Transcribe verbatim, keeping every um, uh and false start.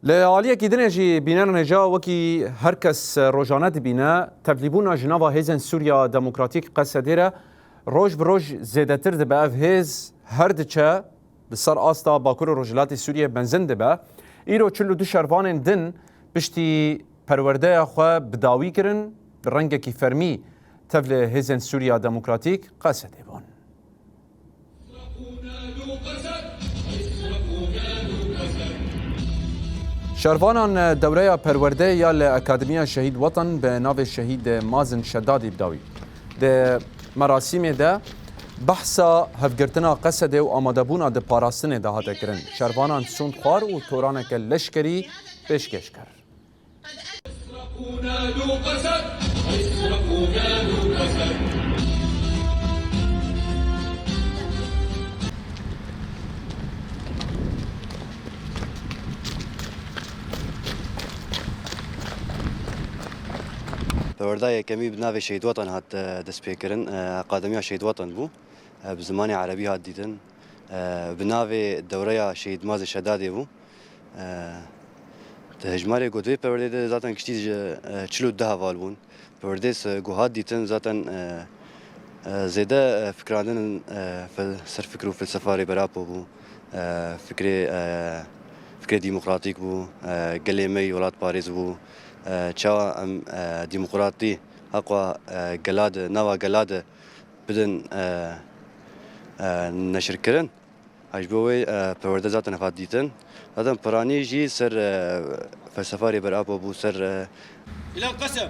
Li aliyekî dinê jî bînerin hêja wekî her kes rojane dibîne, tevlîbûna ji nava Hêzên Sûriya Demokratîk, Qesedê re roj bi roj zêdetir dibe. Ev hêz her diçe li ser asta Bakur û Rojhilatê Sûriyê mezin dibe. Îro çil û du şervanên din piştî perwerdeya xwe bi dawî kirin, bi rengekî fermî tevlî Hêzên Sûriya Demokratîk, Qesedê bûn. Şervanan dewreya perwerdeyê ya li Akademiya Şehîd Watan bi navê Şehîd Mazin Şedadî bi dawî. Di merasîmê de behsa hevgirtina Qesedê û amadebûna di parastinê de hate kirin. Şervanan sûnd xwar û toraneke leşkerî pêşkêş kir. Perwerda yekemî bi navê Şehîd Watan hat, e, destpêkirin. E, Akademiya Şehîd Watan bû. E, bi zimanê erebî hat dîtin. E, bi navê Dewreya Şehîd Mazê Şedadê bû. E, di hejmarê ku di vê perwerdeyê de zaten giştî ji, e, çil û du heval bûn. Perwerdeyê se-, ku hat dîtin zaten, e, e, zêde, e, fikrandin, e, fel-, ser fikr û felsefa Rêber Apo bû. E, fikrê, e, fikrê demokratîk bû. E, gelê me yî welatparêz bû. E, çawa em, e, demokratî heqwa, e, gela de, nava gela de bidin, e, e, neşirkirin. Ji bo wê, e, perwerde zaten hat dîtin. Zaten piranî jî ser, e, felsefa Rêber Apo bû, ser, e, إلى القسم.